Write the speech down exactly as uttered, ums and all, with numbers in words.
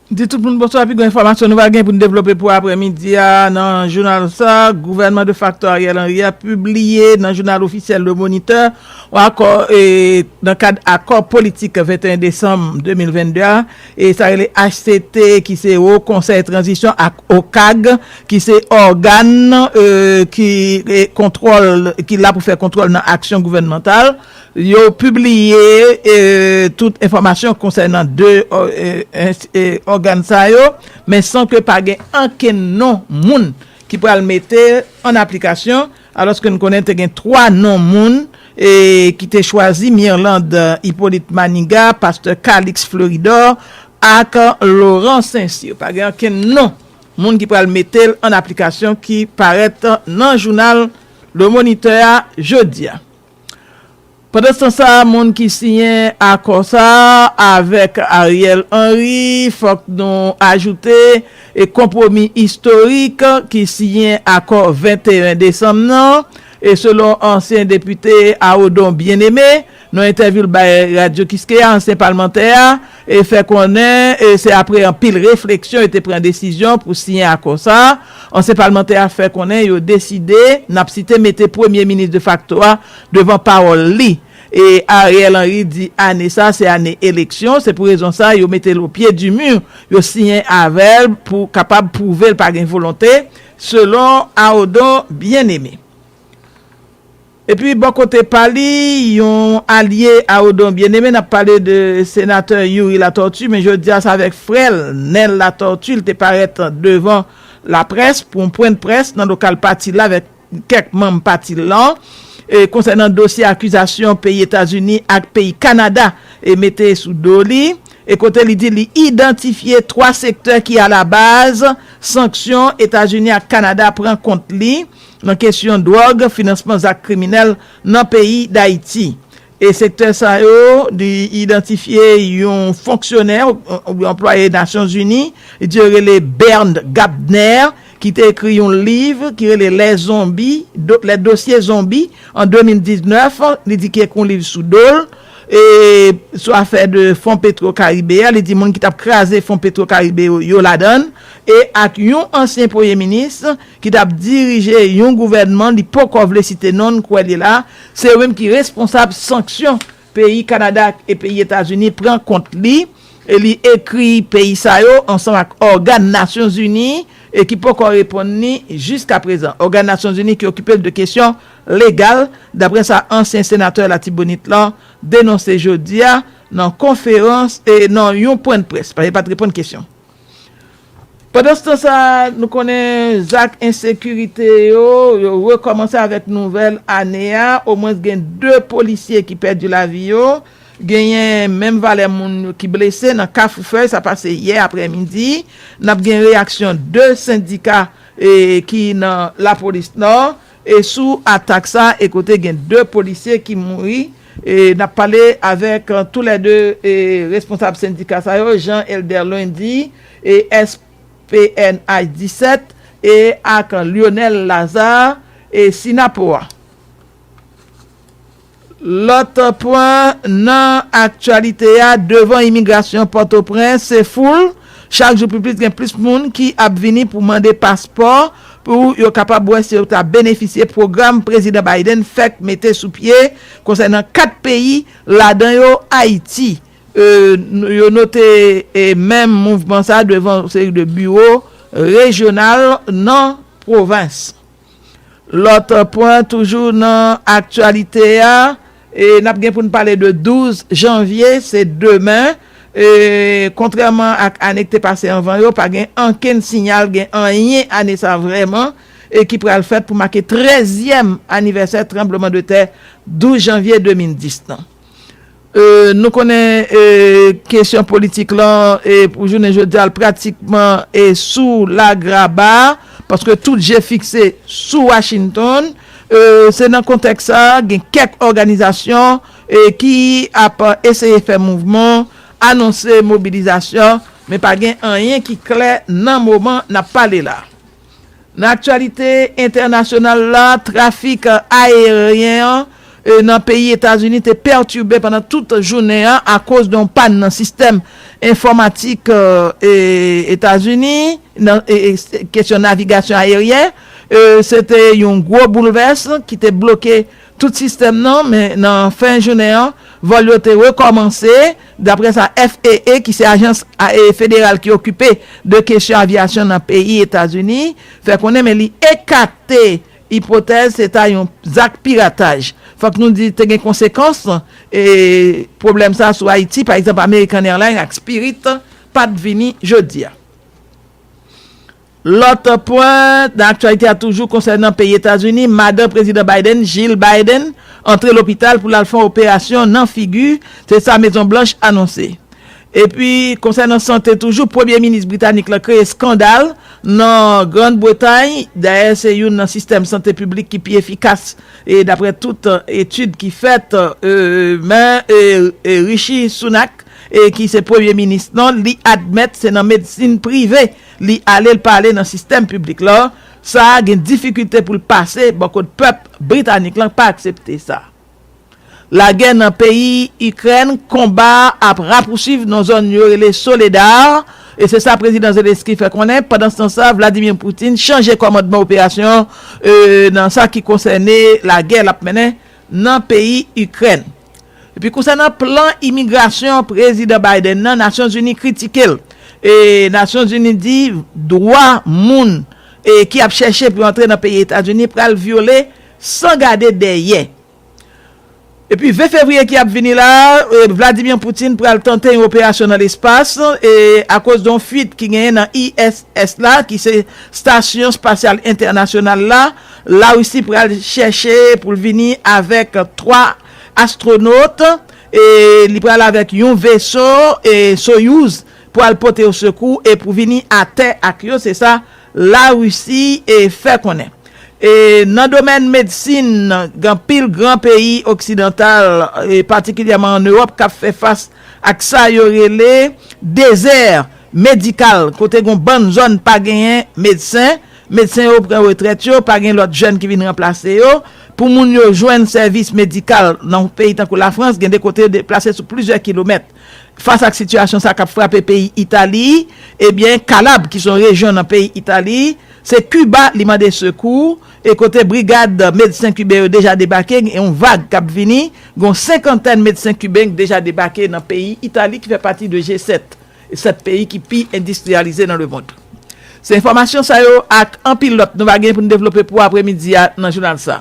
Di tout moun bonswa, pi gwo enfòmasyon nou va gen pou n devlope pou aprèmidi a nan jounal sa. Gouvènman de facto Ariel Henry a pibliye nan jounal ofisyèl Le Moniteur yon akò e, nan kad akò politik venteyen desanm de mil vennde a, e sa rele H C T ki se Wo Konsèy Tranzisyon ak O CAG ki se ògàn e, ki e, kontwòl ki la pou fè kontwòl nan aksyon gouvènmantal. Yo pibliye e, tout enfòmasyon konsènan de ògàn sa yo, men san ke pa gen ankenn non moun ki pral mete an aplikasyon, alòske n konnen te gen twa non moun e, ki te chwazi, Mirlande Hyppolite Manigat, pastè Calixte Fleuridor ak Laurent Saint-Cyr. Pa gen ankenn non moun ki pral mete l an aplikasyon ki parèt nan jounal Le Moniteur a jodi a. Pandanstan sa, moun ki siyen akò sa avèk Ariel Henry, fòk nou ajoute e konpwomi istorik ki siyen akò venteyen desanm nan, e selon ansyen depite Aodon Bien-Aimé, nan entèvyou l bay Radyo Kiskeya, ansyen palmantè a e fè konnen e se apre anpil refleksyon yo te pran desizyon pou siyen akò sa. Ansyen palmantè a fè konnen yo deside, n ap site, mete premye minis de facto a devan pawòl li. E Ariel Henry di ane sa se ane eleksyon, se pou rezon sa yo mete l o pye di mi, yo siyen avè l pou kapab pwouve l pa gen volonte, selon Aodon Bien-Aimé. Epi bò kote pa li, yon alye Aodon Bien-Aimé, n ap pale de senatè Youri Latortue, men jodi a se avèk frè l, Nel Latortue, l te parèt devan laprès pou yon pwen de près nan lokal pati l la avèk kèk manm pati l lan, e konsènan dosye akizasyon peyi Etazini ak peyi Kanada e mete sou do li, e kote li di li idantifye twa sektè ki alabaz sanksyon Etazini ak Kanada pran kont li nan kesyon dwòg, finansman zak kriminèl nan peyi Dayiti. E sektè sa yo, li idantifye yon fonksyonè oubyen anplwaye Nasyonzini, li di yo rele Bernd Gabner, ki te ekri yon liv ki rele Les Zombies, Do- Les Dossiers Zombies, an de mil diznèf, li di ki ekri yon liv sou do l, e sou afè de fon Petro Caribe a, li di moun ki t ap kraze fon Petro Caribe yo, yo ladan l, e ak yon ansyen premye minis ki t ap dirije yon gouvènman, li poko vle site non l, kwè li la, se yo menm ki responsab sanksyon peyi Kanada e peyi Etazini pran kont li, e li ekri peyi sa yo ansanm ak ògàn Nasyonzini, e ki poko reponn li jiskaprezan. Ògàn Nasyonzini ki okipe l de kesyon legal, daprè sa ansyen senatè Latibonit lan denonse jodi a nan konferans e nan yon pwen de près, paske li pa t reponn kesyon. Pandanstan sa, nou konnen zak ensekirite yo, yo rekòmanse avèk nouvèl ane a. Omwens gen de polisye ki pèdi lavi yo. Genyen menm valè moun ki blese nan Kafou Fèy, sa pase yè aprèmidi. N ap gen reyaksyon de sendika e, ki nan lapolis Nò. E sou atak sa, e kote gen de polisye ki mouri, e n ap pale avèk, e, toulède, e, responsab sendika sa yo, Jean Elder Lundi, e S P N H disèt, e ak Lionel Lazare, e Sinapoa. Lòt pwen nan aktyalite a, devan imigrasyon Pòtoprens, se foul. Chak jou pi plis gen plis moun ki ap vini pou mande paspò pou yo kapab wè si yo ta benefisye pwogram Prezidan Biden fèk mete sou pye konsènan kat peyi, ladan yo Ayiti. E, n- yo note e menm mouvman sa devan yon seri de biwo rejyonal nan pwovens. Lòt pwen toujou nan aktyalite a, e n ap gen pou n pale de douz janvye, se demen. E kontrèman ak ane ki te pase anvan yo, pa gen ankenn siyal gen anyen ane sa vrèman e ki pral fèt pou make trèzyèm anivèsè tranbleman de tè douz janvye de mil dis lan. E, nou konnen e, kesyon politik lan e, pou jounen jodi a l pratikman e, sou lagraba, paske tout je fikse sou Washington. E, se nan kontèks sa, gen kèk òganizasyon e, ki ap eseye fè mouvman, anonse mobilizasyon, men pa gen anyen ki klè nan moman n ap pale la. Nan aktyalite entènasyonal la, trafik ayeryen an e, nan peyi Etazini te pètibe pandan tout jounen an akoz de yon pàn nan sistèm enfòmatik Etazini, nan kesyon navigasyon ayeryen, se te yon gwo boulvès ki te bloke tout sistèm nan, men nan fen jounen an, vòl yo te rekòmanse, daprè sa F A A, ki se ajans federal ki okipe de kesyon avyasyon nan peyi Etazini, fè konnen, men li ekate ipotèz se ta yon zak pirataj. Fòk nou di te gen konsekans e pwoblèm sa sou Ayiti, pa egzanp American Airlines ak Spirit pa t vini jodi a. Lòt pwen nan aktyalite a toujou konsènan peyi Etazini, madan Prezidan Biden, Jill Biden, antre lopital pou l al fè yon operasyon nan figi, se sa Mezon Blanch anonse. Epi, konsènan sante toujou, premye minis britanik la kreye eskandal nan Grann Bretay. Dayè, se youn nan sistèm sante piblik ki pi efikas, e daprè tout etid ki fèt, men Rishi Sunak, ki se premye minis lan, li admèt se nan medsin prive li ale, l pa ale nan sistèm piblik la. Sa gen difikilte pou l pase bò kot pèp britanik lan pa aksepte sa. Lagè nan peyi Ikrèn, konba ap rapousuiv nan zòn yo rele Soledar, e se sa Prezidan Zelensky fè konnen. Pandanstan sa, Vladimir Putin chanje kòmandman operasyon nan sa ki konsène lagè l ap mennen nan peyi Ikrèn. Epi konsènan plan imigrasyon Prezidan Biden nan, Nasyonzini kritike l. E Nasyonzini di dwa moun ki ap chèche pou antre nan peyi Etazini pral vyole san gade dèyè. Epi ven fevriye ki ap vini la, Vladimir Putin pral tante yon operasyon nan lespas akoz de yon fuit ki genyen nan I S S la, ki se Stasyon Espasyal Entènasyonal la. Larisi pral chèche pou l vini avèk twa astwonot, e li pral avèk yon veso Soyuz pou al pote yo sekou e pou vini atè ak yo, se sa Larisi fè konnen. E nan domèn medsin, gen anpil gran peyi oksidantal, patikilyèman ann Ewòp, k ap fè fas ak sa yo rele dezè medikal, kote gen yon bann zòn pa genyen medsen. Medsen yo pran retrèt yo, pa gen lòt jèn ki vin ranplase yo. Pou moun yo jwenn sèvis medikal nan yon peyi tankou Lafrans, gen de kote yo deplase sou plizyè kilomèt. Fas ak sitiyasyon sa k ap frape peyi Itali, ebyen, Kalab, ki se yon rejyon nan peyi Itali, se Kiba li mande sekou, e kote brigad medsen kiben yo deja debake, gen yon vag k ap vini, gen yon senkantèn medsen kiben ki deja debake nan peyi Itali, ki fè pati de G sèt, sèt peyi ki pi endistriyalize nan lemonn. Se enfòmasyon sa yo ak anpil lòt nou va gen pou n devlope pou apremidi a nan jounal sa.